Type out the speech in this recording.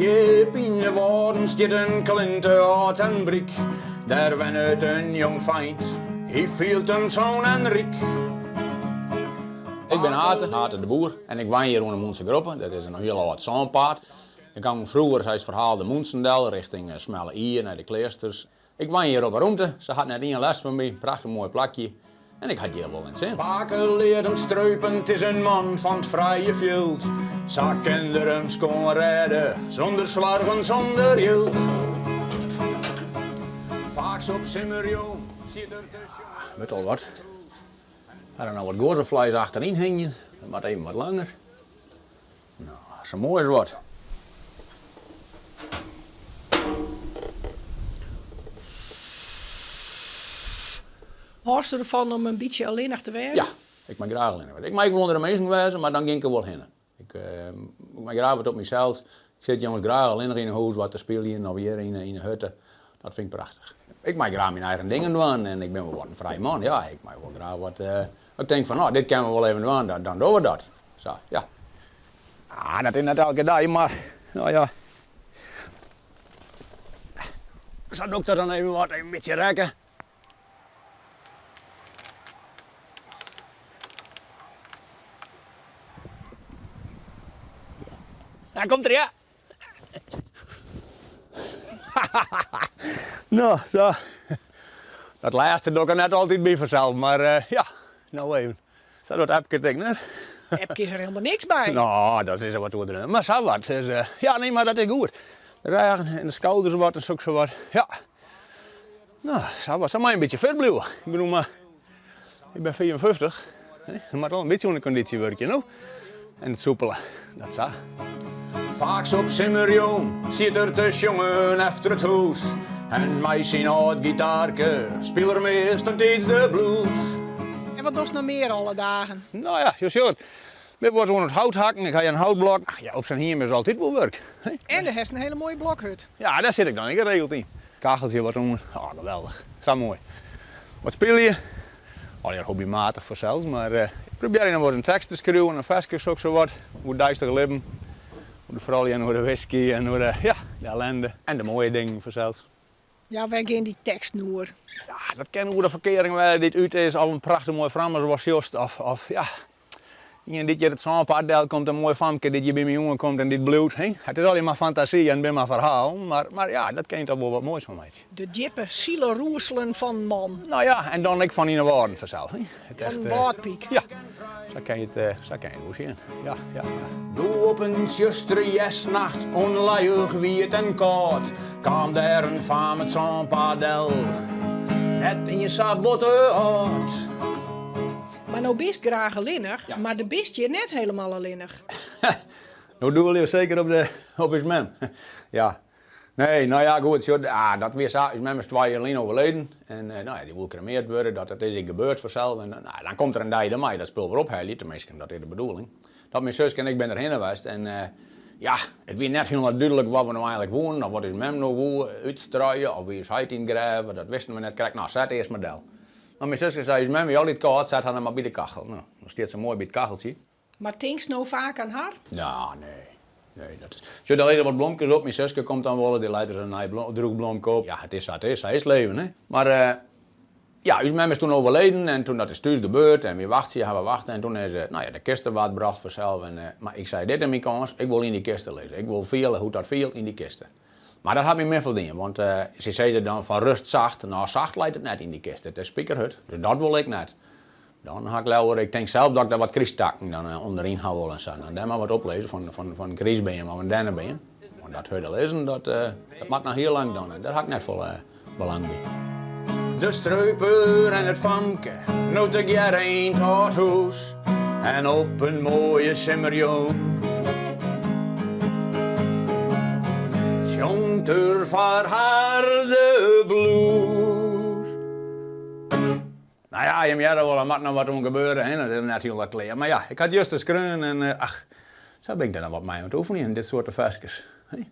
Djip yn de wâlden stiet in klinte âld en bryk, dêr wennet in jong feint, hy fielt him sûn en ryk. Ik bin Ate, Ate de Boer, en ik wenje hjir oan de Mûntsegroppe, dat is in hiel âld sânpaad. Ik gong froeger, sa is it ferhaal, de mûntsen del, richting Smelle Ie, nei de kleasters. Ik wenje hjir op 'e rûnte, se hat net ien lêst fan my, prachtich moai plakje en ik ha it hjir wol yn 't sin. Pake leart him streupen, 't is in man fan 't frije fjild. Sa kin er him skoan rêde, sûnder soargen, sûnder jild. Faaks op simmerjûn siet er te sjongen. Wurdt al wat. Ha der noch wat guozzefleis achteryn hingjen, dat moat even wat langer. No, sa moai as wat. Hâldst derfan om in bytsje allinnich te wêzen? Ja, ik mei graach allinnich wêze. Ik mei ek wol ûnder de minsken wêze, mar dan gean ik der wol hinne. Ik mei graach wat op mysels. Ik sit jûns graach allinnich yn 'e hûs wat te spyljen of hjir yn 'e hutte. Dat fyn ik prachtich. Ik mei graach myn eigen dingen dwaan en ik bin wol wat in frij man. Ja, ik mei wol graach wat. As ik tink fan, no, dit kinne we wol even dwaan, dan dogge we dat. Sa, ja. Ah, dat is net elke dei, mar no ja. Sa doch ik dat dan even wat, even in bytsje rekke. Daar komt er, ja. No, sa. Dat lêste doch ik der net altyd by fansels, mar ja, no even. Sa docht Epke it ek net. Epke is der helemaal niks by. No, dat is wat oerdreaun. Mar sa wat. Dus, ja, nee, mar dat is goed. De rêgen en de skouders wat en sok wat. Ja. No, sa wat. Sa mei in bytsje fit bliuwe. Ik bedoel mar, ik bin 55. Je moat al in bytsje oan de kondysje wurkje, no. En it soepele, dat sa. Faaks op simmerjûn siet er te sjongen efter it hûs en mei syn âld gitaarke spile er meastentiids de blues. En wat dochst noch mear alle dagen? No ja, jo sjogge it. Ik was oan it houthakken, ik ha hjir in houtblok. Ach ja, op sa'n hiem is altyd wol wurk. En do hast in hiele moaie blokhut. Ja, dêr sit ik dan ek geregeld yn. Kacheltsje wat oan. Oh, geweldich. Sa moai. Wat spylje? Allegear hobbymatich fansels, mar ik probearje noch wolris in tekst te skriuwen, in ferske, sokssawat, oer deistich libben, oer de froulju en oer de whisky en oer de, ja, de ellende en de moaie dingen fansels. Ja, wêr gean dy teksten oer? Ja, dat kin oer de ferkearing wêze dy't út is, of in prachtich moai fammes watst sjochst, of ja, Ien dy't hjir it sânpaad del komt, in moai famke dy't hjir by my oankomt en dy't bliuwt. Hè? It is allegear mar fantasy en it binne mar ferhalen, mar, mar ja, dat kin je toch wol wat moais fan meitsje. De djippe sieleroerselen fan man. No ja, en dan ek fan yn 'e wâlden fansels. Hè? It echt, fan Wâldpyk. Ja, sa kin je it, sa kin je it wol sjen. Ja, ja. Doe op in tsjustere hjerstnacht, ûnlijich wiet en kâld, kaam dêr in faam it sânpaad del, net iens sa botte âld. Mar no bist graach allinnich, mar do bist hjir net helemaal allinnich. No doele jo seker op de, op ús mem. Ja. Nee, no ja, goed, sjoch, ah, dat wie sa, ús mem is twa jier lyn overleden en no ja, dy woe kremeard wurde, dat dat is ek gebeurd fansels en no, dan komt der in dei, dan moatte je dat spul wer ophelje, teminsten, dat is de bedoeling. Dat myn suske en ik binne der hinne west en ja, it wie net hielendal dúdlik wat we no eigenlik woenen of wat ús mem no woe, útstruie of by ús heit yn 't grêf, dat wisten we net krekt. No, set earst mar del. Mar myn suske sei, ús mem wie altyd kâld, set har dan mar by de kachel. No, dan stiet se moai by it kacheltsje. Mar tinkst no faak oan har? Ja, nee. Nee, dat is. Sjoch, der lizze wat blomkes op. Myn suske komt dan wolris, dy leit ris in nij droech blomke op. Ja, it is sa't it is, sa is it leven, hè. Mar ja, ús mem is toen overleden en toen dat is thús gebeurd en wy wachtsje, hawwe wachte en toen is, no ja, de kiste waard brocht fansels en, mar ik sei, dit is myn kâns, ik wol yn dy kiste lizze. Ik wol fiele hoe't dat fielt yn dy kiste. Mar dat hat my min foldien, want se sizze dan fan rust zacht. No, sacht leit it net yn dy kiste, it is spikerhurd, dus dat wol ik net. Dan ha ik leaver, ik tink sels dat ik der wat krysttakken dan ûnderyn ha wol en sa. Dan dêr mar wat oplizze fan in krystbeam of in dennebeam. Want dat hurde lizzen, dat moat noch hiel lang dan en dêr ha ik net folle belang by. De streuper en it famke, no tegearre yn 't âld hûs en op in moaie simmerjûn sjongt er foar har de blues. No ja, jim hearre wol, der moat noch wat oan gebeure, hè, dat is net hielendal klear. Mar ja, ik ha it juster skreaun en ach, sa bin ik der dan wat mei oan it oefenjen, dit soarte ferskes. Hè.